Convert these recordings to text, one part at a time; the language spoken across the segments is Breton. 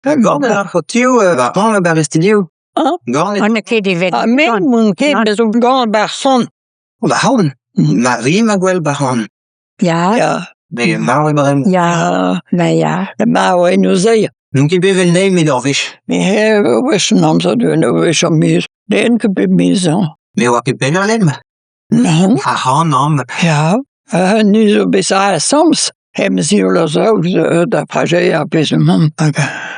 Ganet ar c'hotoù war ar studio. Ganet. Ha n'eo ket evel Ha me n'on ket me zo ganet 'ba 'r c'han. 'Ba c'han Ma ri ma gwell 'ba c'han. Ya, Ya. Met marv eo bremañ. ya, ma ya. Marv eo neuze. N'on ket bet anezhi 'met ur wech. Me ur wech an amzer ur wech ar miz. Den ket bep miz hañ. Me 'oa ket pell àr-lerc'h. Nann. Ar c'han amañ. Ya, ni zo bet savet asambles hep sioul ar saout da prajeier ar pezh emaomp hag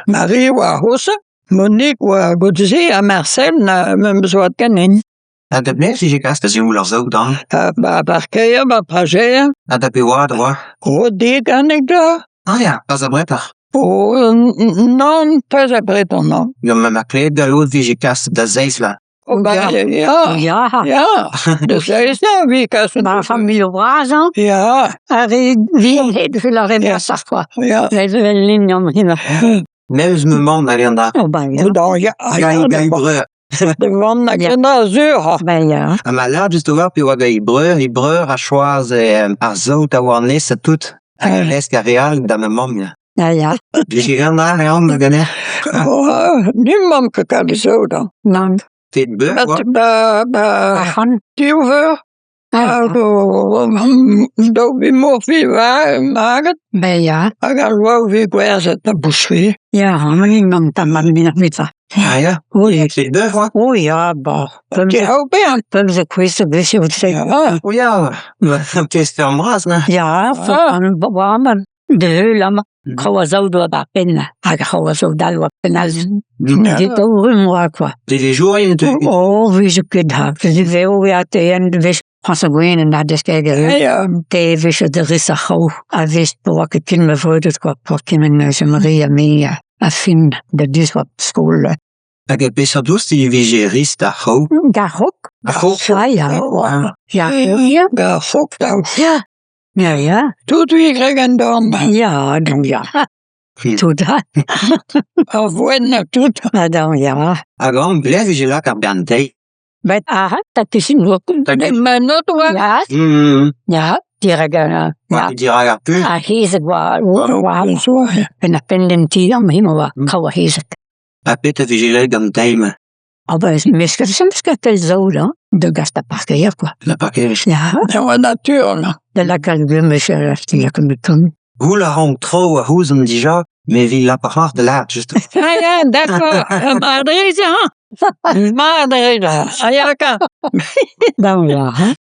Marie oa ar c'hoshañ, Monique oa goude-se ha Marcel memes oad ganin. Ha da belec'h 'vije kas da sioul ar saout amañ? 'Ba ar parkeier, 'ba ar prajeier. Ha da pe oad e oa? Oh dek, unnek vloaz. Ah ya, pas abretoc'h. Oh nann, pas abretoc'h nann. Gant ma klevet gallout 'vije kas da seizh vloaz. Oh ben ya, Ya, ya, da seizh vloaz 'vije kaset. 'Ba ar familhoù bras hañ, Ya, ar re vihan evel ar re vrasoc'h kwa. ya. Evel hemañ. Memes ma mamm hag an dra. Oh ben ya. Oh ya, Gant he breur. Da vamm hag un sur. Ben ya. Ha ma lâr just ober pe oa gant he breur, he breur a choaz ar saout a oa an ha tout. Hag a lesk ar re all da ma mamm. Ya. Ya, ya. Blij ket gant ar ganeoc'h? Oh, ni 'mamp ket kalz saout hañ. Nann. Tet beur, oa? Ba, ba, Ar c'han. div eur. Hag daou vil morfi maget. Ben ya. Hag al loa vez gwerzhet da boucherie. Ya, amañ tamm mat Ah ya? Oui. Tet beur, oa? Oh ya, bah. Te Pemzek kwezh Ya. Oh ya, pezh ferm bras, na? Ya, amañ, da heul amañ, kraou a zaou doa bar penn hag ar c'hraou a zaou dall oa penn all. Ya. Daou rumm oa kwa. Devezhourien te? Oh, vije ket ha. Veo eo te en vez François Gwen en desket Ya. Te vije de ris ar c'hraou a vez oa ket ken ma vreudet kwa pour kement Marie ha me a fin da duz oa skol. Hag e peseurt doust e vije ris d'ar c'hraou? D'ar c'hok. Ar c'hok? Ah ya. Ya. Ya. Ar c'hok da. Ya. Ya, ya. Tout ui greg an dorn. Ya, donc ya. Tout ha. Ar voenn ha tout. Ah, donc ya. Hag an blev vije lak ar bern deiz. Bet aha, ta tusin Ma not oa. Ya. Ya, dirak Ya. Dirak ar pub. Ar c'hezeg oa oa Ben ar penn den ti am hemañ oa kraou ar c'hezeg. Ha petra vije graet gant teil? Ah ben, mesket mesket pell zo da, da gas da parkeier quoi. Da parkeier. Ya. Da oa natur là. Da lakaat gummes lakaat Goul a ran traoù a c'houzon dija, me evit lakaat da lâret just. Ah ya, d'accord. Mat eo Mat eo Ah ya, ka. Da ya.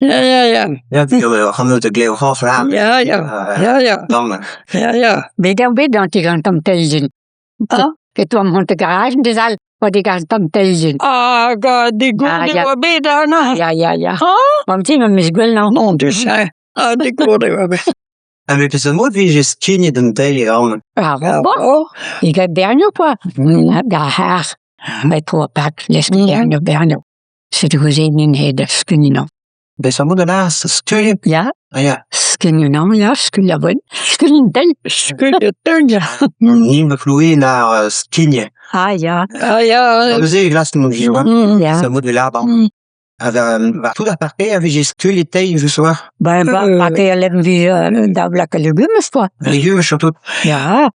Ya, ya, ya. Ya, c'han da glev c'hoazh Ya, ya. Ya, ya. Ya, ya. Bet eo bet an ti gant tamm telzin. Ah. Ket oa mont garage des all, oa degas tamm telzin. Ah, gant digourd e oa bet Anna. Ya, ya, ya. Ah An ti ma meus gwell non. Non, du sais. Ah, digourd e oa bet. Ha met peseurt mod 'vije skignet an teil e amañ? Ah, bon. E gant bernioù quoi. Gant ar met tro pak, lesk bernioù, bernioù. Setu gouzenin he da skignañ. Bezañ mod a lâr skuilh? Ya. Ah ya. Skignañ, ya, skuilh a voen. Skignañ teil. Skuilh teil, ya. Ni ma floue lâr skign. Ah ya. Ah ya. Neuze e glask mon vije Ya. Sa mod e lâr Ha war tout ar parkeier a vije skuilhet teil ce soir. Ben, ba parkeier lenn vije da lakaat legumez quoi. Legumez surtout. Ya.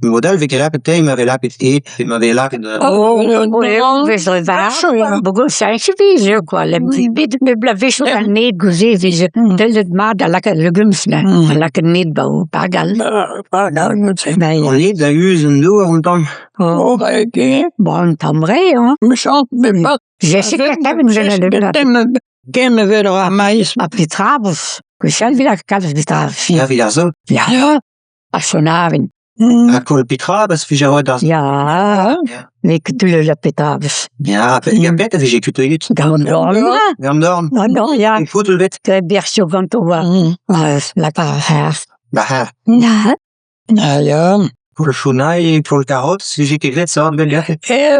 Mod all 'vez ket lakaet teil ma vez lakaet ed pe ma vez lakaet... Oh, vez dre var, bogo cheñch vije quoi. Bet bet bloavezhioù an ed gouze vije dellet mat da lakaat legumez là. Da lakaat ned ba o pargal. An ed a uz an dour un tamm. Oh, ba eo Bon, un tamm re, hein. Mechañs met mat. Jessica Ken evel ar maiz. Ha petra Gwechall 'vit ar kalz petra. Ya, evit ar saout. Ya. Ar sonaven. Ha koll petra pa vije roet ar Ya. N'eo ket toull la petra. Ya, pet a vije kutuilhet. Gant an dorn. Gant an dorn. Gant dorn, ya. E foutl bet. Berchioù ganto oa. Laka ar c'har. Ba c'har. Ya. Ah ya. Pour le chounail, pour le carotte, si ket graet sort bel Eh,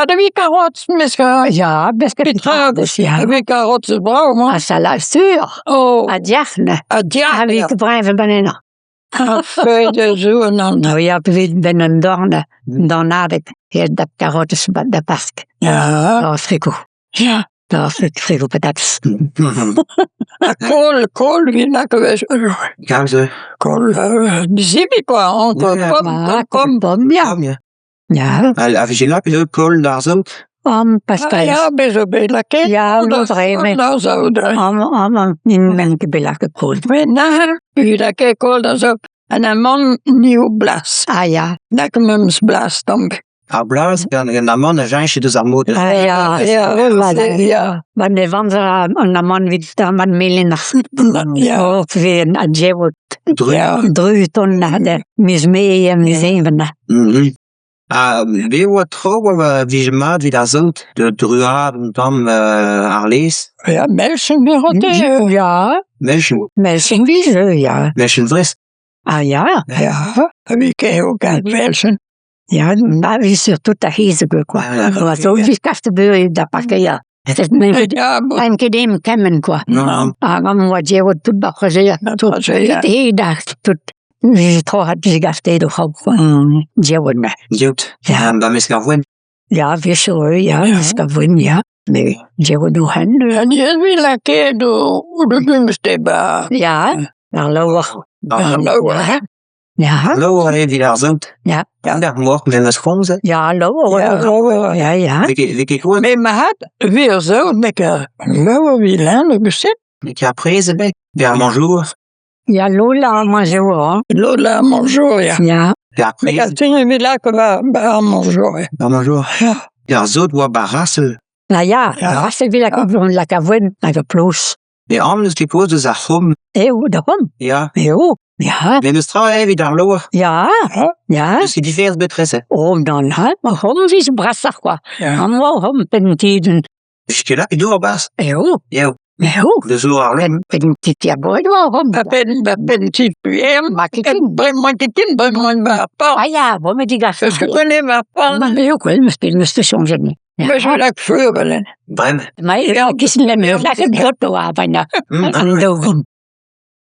da vi karotte, mes Ya, parce que Petra, ya. Vi karotte brav, moi. A salade sur. Oh. A diarn. A diarn. A vi breñv banena. A feuilles zo nan. No ya, evit ben an dorn, dornadeg, e da karottes da park. Ya. Oh, friko. Ya. Da frejoù patatez. Ha kaol, kaol 'vit lakaat a-wechoù. Kalz eo. Kaol debriñ kwa hañ pom, Pom ya. Ya. A vije lakaet ivez kaol d'ar saout? Pascal. Ya, bez zo bet lakaet. Ya, d'ar saout. Amañ n'emañ ket bet lakaet kaol. Met neuze 'vit lakaet kaol d'ar saout an amann n'eo blaz. Ah ya. Nag memes blaz tamm. Ar blaz gant an amann a cheñch deus ar mod. Ah ya. Ya. Ba ne vanz an amann evit amann melen ar Ya. Oh, vez an djevot. Dru. Dru ton miz Mae ha miz Even. Ha bet e oa traoù a vije mat evit ar saout da druaat un tamm ar laezh. Ya, melchen 'vez Ya. Melchen. Melchen 'vije, ya. Melchen fresk. Ah ya. Ya, ha vez ket eo gant melchen. Ya, ma vez surtout ar c'hezeg kwa. Ah, Zo vez kaset beure da parkeier. Ya, An ket em kement kwa. Non. Ha gant oa djevot tout bar prajeier. Tout. Ya. Da tout. Troc'hat digaste d'o c'haout kwa. Djevot ma. Diout. Ya. Ba mesk ar voen. Ya, 'wechoù ya, mesk ar voen ya. Mais djevot o c'henn. An ivez lakaet o legumaj 'ba. Ya, ar levr. Ar levr. Ya. Levr eo evit ar saout. Ya. Ar moc'h memes komz. Ya, levr. Ya, levr. Ya, ya. Vez ket kozh. Met mat, 'vit ar saout n'eo ket levr evit lenn evel-se. N'eo ket ar prez ebet. Pe ar mañjour. Ya, Lola ar mañjour. Hein. Lola ar mañjour, ya. Ya. Pe ar Met prez. ar evit lakaat 'ba ar mañjour, ya. Ar mañjour. Ya. Pe ar saout oa 'ba rasel. Ah ya, Ya. ras evit lakaat voen hag ar plouz. Met amañ n'eus ket kozh deus ar c'hom. Eo, da c'hom. Ya. Eo, ya. Memes tra eo evit ar loar. Ya, ya. N'eus ket diferañs betrese. Oh, nann, ha, ar c'hom 'vez brasoc'h kwa. Ya. Amañ oa c'hom penn-ti Vije ket lakaet dour a-barzh. Eo. Eo. Eo. Deus loar ar lenn. Penn-ti a boet oa c'hom. Ba penn, ba penn ti puer. Ma ket ken. Bremañ ket ken, bremañ 'ba ar park. Ah ya, bon, met digas. Eus ket gwelet 'ba ar park. Ma eo gwell, meus ket meus ket soñjet. Me zo lak fleur 'ba lenn. Bremañ. Ma eo, giz lem eo lakaet dot oa baina. An daou gont.